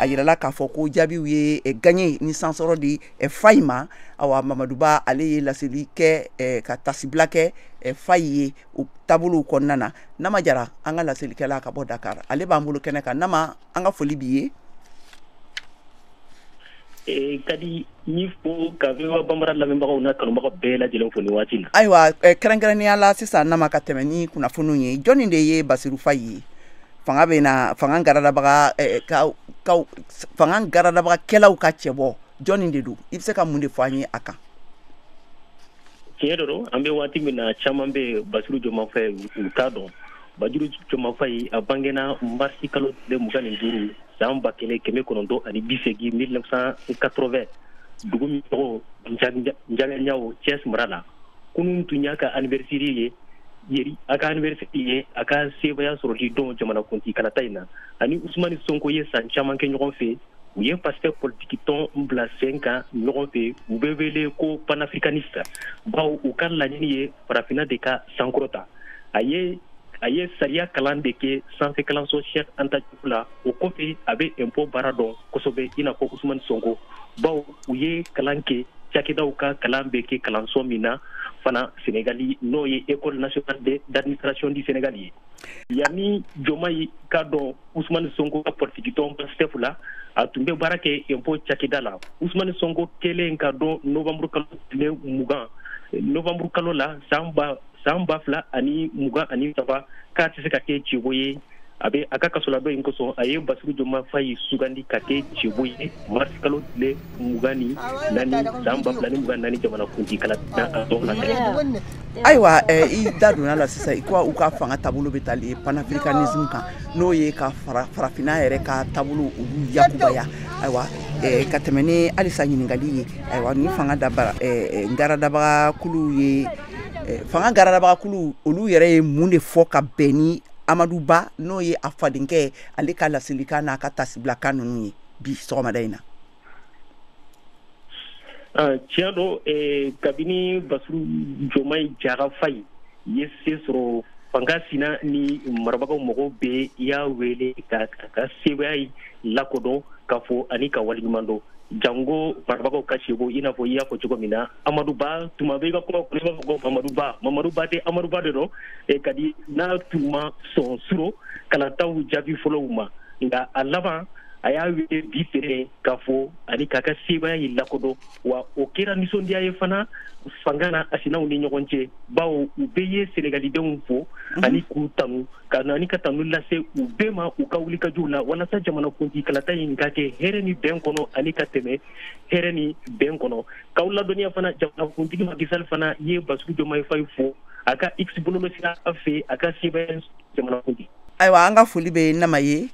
A yirala k'a fɔ ko jaabiw ye gagné ni sansɔrɔ di Faye ma. Awa, Mamadu Ba, ale ye laseli kɛ ka tasibila kɛ Faye ye o taabolow kɔnɔna na. Nama Jara, an ka laselikɛla ka bɔ Dakar, ale b'an bolo kɛnɛ kan. Nama, an ka foli b'i ye. Kadi ni fo ka VOA Bambara lamɛnbagaw n'a kanubagaw bɛɛ lajɛlen fo nin waati na. Ayiwa, kɛrɛnkɛrɛnnenya la sisan, Nama, ka tɛmɛ ni kunnafoniw ye, jɔnni de ye Basiru Faye ye? Fanga bɛ na fanga garadabaga ka fanga garadabagakɛlaw ka cɛbɔ, jɔnni de don? I bɛ se ka mun de fɔ an ye a kan? Tiɲɛ dɔ, an bɛ waati min na, caman bɛ Basiru Diomaye Faye, u t'a dɔn. Basiru Diomaye Faye, a bangena marisi kalo tile 25, san 1980, 1980, dugu min tɔgɔ Ndiaganiao, Thiès mara la. Kunun tun y'a ka anniversaire ye yeri, a ka anniversaire ye a ka sebaya sɔrɔli don jamanakuntigi kalata in na. Ani Usumani Sonko ye san caman kɛ ɲɔgɔn fɛ. U ye Pastef politiki tɔn bila sen kan ɲɔgɔn fɛ. U bɛ wele ko panafricaniste, bawo u ka laɲini ye farafinna de ka sankɔrɔta. A ye sariya kalan de kɛ sanfɛ kalanso Cheikh Anta Diop la. O kɔfɛ, a bɛ impôt baara dɔn kosɛbɛ i n'a fɔ Usumani Sonko, bawo u ye kalan kɛ cakɛdaw ka kalan bɛ kɛ kalanso min na fana Senegali, n'o ye École nationale d'administration du Sénégal ye. Yanni Diomaye ka dɔn Usumani Sonko ka politiki tɔn Pastef la, a tun bɛ baara kɛ impôt cakɛda la. Usumani Sonko kɛlen ka dɔn novembre kalo tile 20, novembre kalo la, san 2023, k'a tɛ se ka kɛ cɛbɔ ye, a bɛ a ka kasoladon in kosɔn, a ye Basiru Diomaye Faye sugandi ka kɛ cɛbɔ ye mars kalo tile 24, san 2024, jamanakuntigi kalata a tɔ la. Ayiwa, i da donna la sisan, i ko u ka fanga taabolo bɛ tali panafricanisme kan, n'o ye ka farafinna yɛrɛ ka taabolo olu yakubaya. Ayiwa, ka tɛmɛ ni halisa ɲininkali ye, ayiwa, ni fanga dabara garadabagakulu ye, fanga garadabagakulu olu yɛrɛ ye mun de fɔ ka bɛn ni Amadu Ba, n'o ye a fadenkɛ, ale ka laselikan n'a ka tasibilakan ninnu ye bi sɔgɔmada in na? Tiɲɛ don, kabini Basiru Diomaye Diakhar Faye ye se sɔrɔ fanga sina ni marabagaw mɔgɔw bɛɛ y'a wele ka sebaya lakodɔn k'a fɔ ani ka waleɲuman dɔn, jango marabagaw ka sebo, i n'a fɔ i y'a fɔ cogo min na, Amadu Ba. Tuma bɛ i ka kuma kɔnɔ, i b'a fɔ ko Mamadu Ba. Mamadu Ba tɛ, Amadu Ba de don. Ka di n'a tun ma sɔn suro kalataw jaabi fɔlɔw ma, nka a laban a y'a wele bi tere k'a fɔ ani k'a ka sebaya yi lakodɔn. Wa o kɛra nisɔndiya ye fana fanga na a sinaw ni ɲɔgɔn cɛ, bawo u bɛɛ ye Senegalidenw fo ani k'u tanu ka na ani ka tanu lase u bɛɛ ma u ka wulikajɔw la walasa jamanakuntigi kalata in ka kɛ hɛrɛ ni bɛn kɔnɔ ani ka tɛmɛ hɛrɛ ni bɛn kɔnɔ. K'aw ladɔnniya fana, jamanakuntigi Macky Sall fana ye Basiru Diomaye Faye fo a ka X bɔlɔlɔsira fɛ, a ka sebaya jamanakuntigi. Ayiwa, an ka foli bɛ Nama ye.